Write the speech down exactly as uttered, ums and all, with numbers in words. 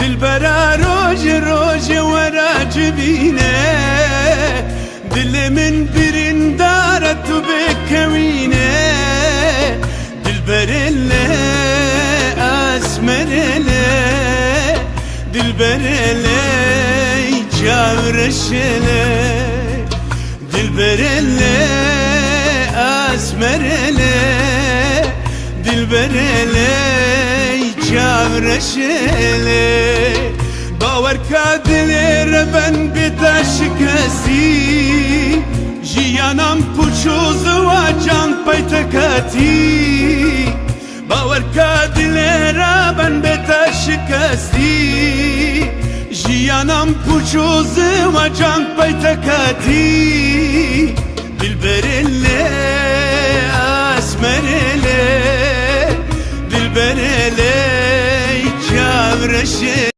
Dilbera rojê rojê were civîne, dilê min birîndar e tu bikewîne. Dilberê lê, esmerê lê, dilberê lê, çavreşê lê. Dilberê lê, esmerê lê, dilberê lê, çavreşê lê. Bawer ka dilê re ben bê te şikestî, jiyanan puç û ziwacan pey te ketî. Bawer ke dilê re ben bê te şikestî, jiyanan puç û ziwacan pey te ketî. Dilberê lê, esmerê lê, dilberê lê, çavreşê